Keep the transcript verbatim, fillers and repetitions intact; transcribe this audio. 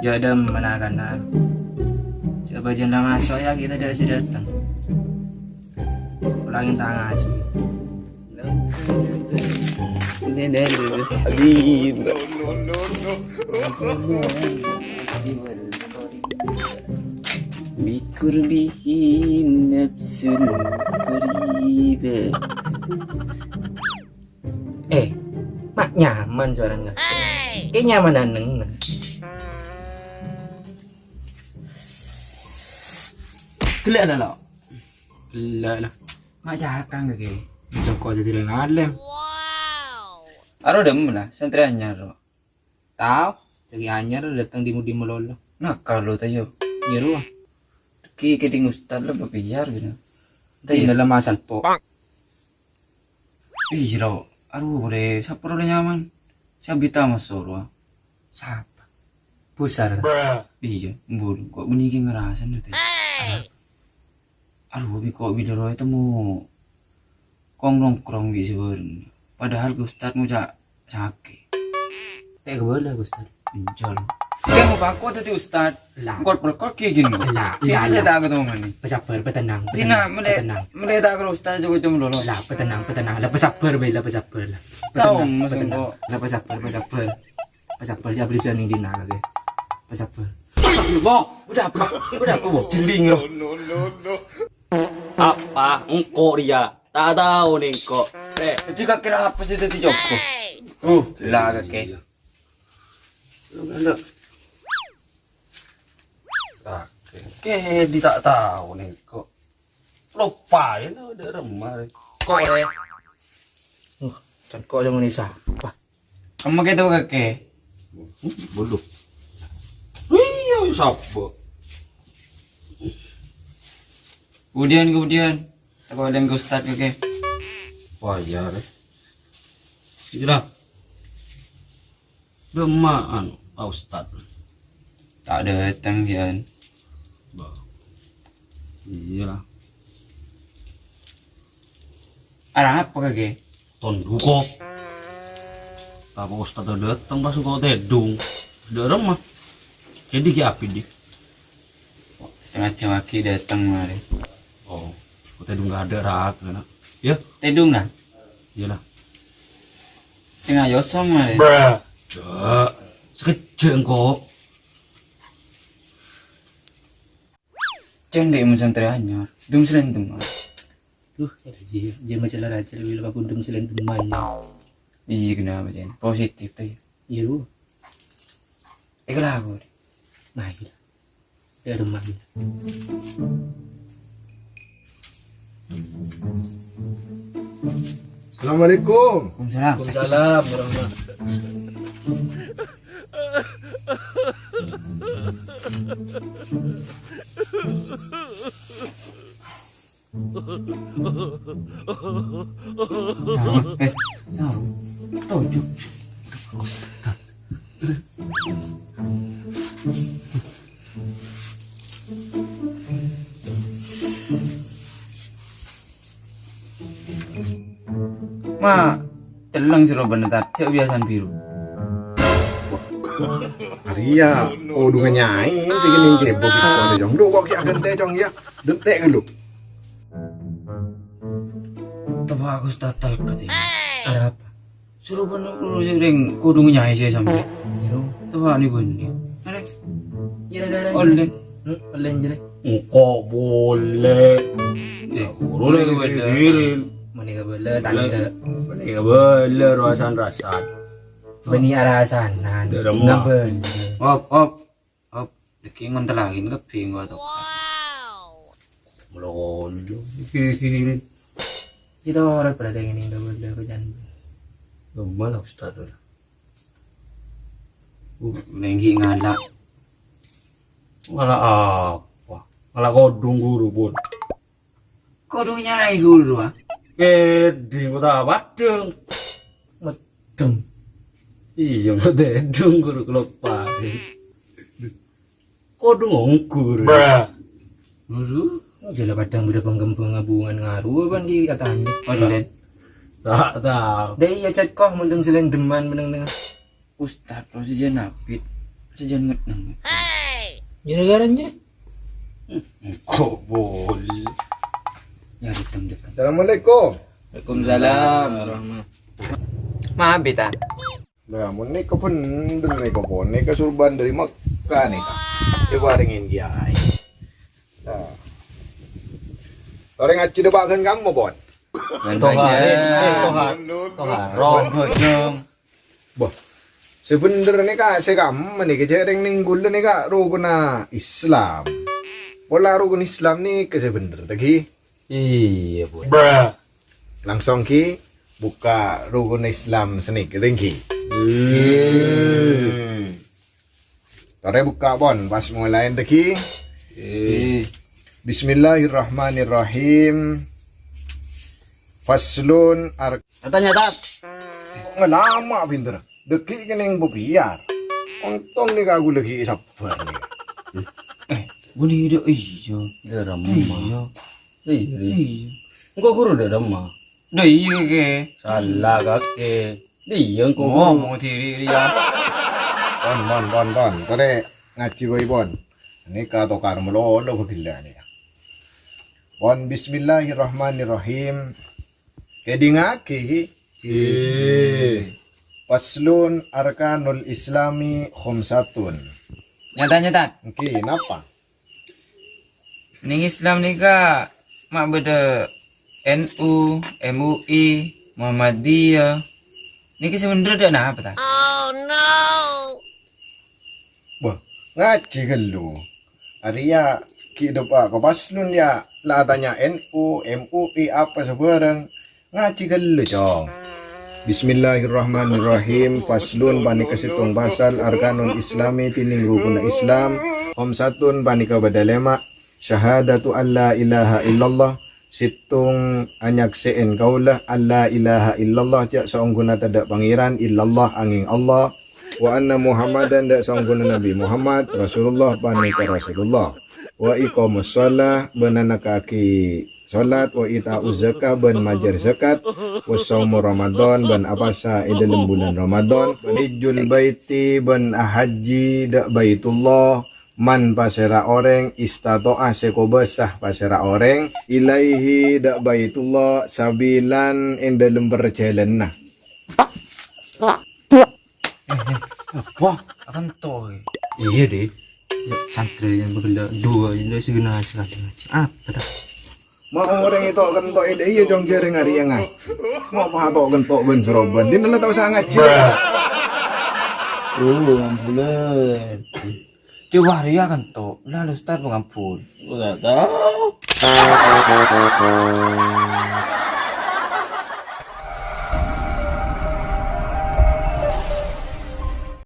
Jâ' dâ' mana kana. Coba jân la maso' yâ, kita dâ' sè dâteng. Ulangin tangan sih. Ini, ini, ini. Bikur bihin nafsun koriba. Eh, ma' nyaman suarana. Kayak nyaman aneng. Gellâ' la, lo. Gellâ' la. Ma' cakang kake. Joko jadi orang alim. Aro dâmma la, santri anyar, ro. Tao, lagi anyar dâteng di mudi malolo. Nah, kalau tayo. Iya, ro. Ki keding ustad la bapiyar gitu. Iya. Dalam asal po. Iya, lo. Aduh, boleh. Sapa lo nyaman? Siapa bita masuk, lo? Sapa? Besar. Iya, bulu. Kok bânnè ghi' ngarasana tè? Aduh, bi' kok bilâ rowa temo kong-nongkrong bi' sè bâreng. Padahal ke ustad ngoca' sakè'. Tè kabâlâ ke ustad. Enjol. Tè mau bâko dhâddhi ustad. Lah. Engkot-pelkot kayak gini kok. Lah, sini lah, saya lah. Tak ketemu nih. Pesabar, petenang, Dina, petenang, mene, petenang. Mene tak ke ustad juga cuma dulu. Lah, petenang, petenang. Lah, pesabar, bae, lah, pesabar, lah. Tahu, petenang, mas, petenang. Engkok. Lah, pesabar, pesabar. Pesabar, ya, beli sini Dina, oke. Pesabar. Astagfirullah. Udah apa? Udah apa, Bo? Jeling, roh. Apa? Engkok dia. Tak tahu nih, engkok. Eh, jadi kira apa sih tadi, Joko? Uh, lah, kakek. Oke, di tak tahu nih kok. Lupa ya, lo udah remar. Kok, eh? Uh, can kok yang ini sapa? Kamu gitu, kakek. Hmm, bodoh. Iya, sapa? Kemudian, kemudian, aku ada yang ke ustad, kakek. Wah, iya, deh. Itulah. Dâ' emma, anu, Pak Ustad. Ta' dâteng, Yan. Bah. Iya. Arapa kakè? Ton duko. Apa Ustad ta' dâteng pas engko' tèdung. Dâ' remma. Jadi ki api di. Setengah jam lagi datang mari. Oh, engko' tèdung nggak ada rak, enak. Ya? Tèdung, nah? Iyalah. Sing ayo song mare. Cek, sekejap engko'. Cendek mun santri anyar, dum selen dum. Duh, cara jir, jama sela raja lebih lupa pun dum selen dum manya. Iya, kenapa, Jen? Positif tuh, ya? Iya, lu. Eh, kalau aku, deh. Nah, iya. Dia ada mami. Assalamualaikum. Waalaikumsalam. Waalaikumsalam warahmatullahi. Saur, eh, saur. Tujuh. Ma, celleng sero bener, tat, cek biasan biru. Arèya, kodhungnga nyaè sè kennèng kèbâ ghi' kodhu, Cong. Dhu, kok ghi' aghântè, Cong, ya? Dentè' ghâllu. Teppa' Ghustâ talkè, ya. Arapa? Soro bân rèng kodhung nyaè sè sampè'. Iyâ, ro. Teppa' nè bânnè. Arè. Iyâ, ro, ro, ro. Ollè. Hmm, ollè, jârè. Engko' bolè. Eh, ro, ro, ro, ro. Mènè kabâlâ, tandhâ. Mènè kabâlâ, rasan-rasan. Bânnè arasanan. Dâ' remma. Ngabâlâ. Op, op. Op, lagi ngontèlaghi kabbhi engko' to. Melonjong. Iki, iki, iki. Itu orang berarti ini nggak boleh apa, Jan? Lho, malah Ustaz, ora. Uh, nenggi ngala'. Ngala' apa? Ngala' kodhung ghuru, pon. Kodhung nyaè ghuru, ah. Kèdhing kota Padang. Medem. Iyâ, engko' tèdung ghuru keloppa. Kodhung ongghu, ghuru. Ghuru, jhâlâ Padang bâdâ pangkembhâng abungan ngaru apa ngghi katanya. Online. Ta' tao. Dâ' iyâ chat kok, mendem selain deman meneng-meneng. Ustaz, lo si Jenabit. Sajân ngenneng. Jârâ-jârâ jârâ. Kobol. Ya, dâteng, dâteng. Assalamualaikum. Waalaikumsalam warahmatullahi. Maaf, Bita. Lah, mon nèka bhendher nèka, Pon. Nèka surban dâri Mekkah nèka. Èparèngè kèyaè. Nah. Orèng ngajhi dâpa' ghân kamma, Pon? Toha, eh, toha. Toha, roh. Bojong. Bâh, sè bhendher nèka sè kamma nèka, jhâ' rèng nèng ghulâ nèka rokonna Islam. Pola rokon Islam nèka sè bhendher, ta' ghi? Iyâ, Bu. Langsung ghi bukka' rokonna Islam sanèka, ta' ghi? Hmm. Torè bukka', Pon, pas molaè, ta' ghi? Eh. Bismillahirrahmanirrahim. Faslun ar- Tanya, Tat. Ngalama pinter. Dâgghi' kenning bobiyar. Ontong nèka aku lagi sabbhâr nèka. Eh, bânnè dâ' iyâ. Dâ' remma. Iyâ. Iyâ, ri. Iyâ. Engko' ghuru dâ' remma. Dâ' iyâ, Kè. Sala, Kakè. Dâ' iyâ engko' ghuru. Ngomong diri, ri, ya. Pon, pon, pon, pon. Torè ngajhi bhâi, Pon. Nèka tokar malolo bhâghellâ' nèka. Pon, bismillahirrahmanirrahim. Kèdingngaghi, ghi? Ghi. Faslun arkanul islami khomsatun. Nyata, nyata. Èngghi, napa? Nèng Islam nèka ma' bâdâ N U, M U I, Muhammadiyah. Nèka sè bhendher dâ' napa, ta? Bâh, ngajhi ghâllu. Arèya ghi' dâpa' ka Faslun, ya, la atanya N U, M U I, apa sabârâng. Ngajhi ghâllu, Cong. Bismillahirrahmanirrahim. Faslun panèka sèttong pasal, arkanul islami, dhinèng rokonna Islam. Khomsatun panèka bâdâ lèma'. Syahadatu alla ilaha illallah, sèttong anyaksè'è kaulâ, alla ilaha illallah, jhâ' saongghuna tadâ' pangèran illallah angèng Allah, wa anna Muhammadan, dâ' saongghuna Nabbhi Muhammad, Rasulullah, panèka Rasulullah, wa iqamus shalah, bân nèka'aghi shalat, wa ita'uz zakah, bân majâr zakat, wa shaumu Ramadan, bân apasa è dâlem bulân Ramadan, wa hajjul baiti, bân ahajji dâ' Baitullah, man pasèra orèng, istato'a sè kobâsa pasèra orèng, ilaihi dâ' Baitullah, sabilan è dâlem parjhâlânanna. Eh, eh, apa? Akan toy. Iyâ, Dè. Ya, santrè yang berbeda dua, ini sih guna sekali ngaji. Apa, ta? Ma' orèng èto' kento' è dâ' iyâ, Cong, jhârèng arèya ngajhi. Ma' pato' kento' bân soroban. Dinala ta' osa ngajhi, ta'? Oh, ampun. Coba arèya kento'. Lah, Ustaz, pangampun. Ora tao.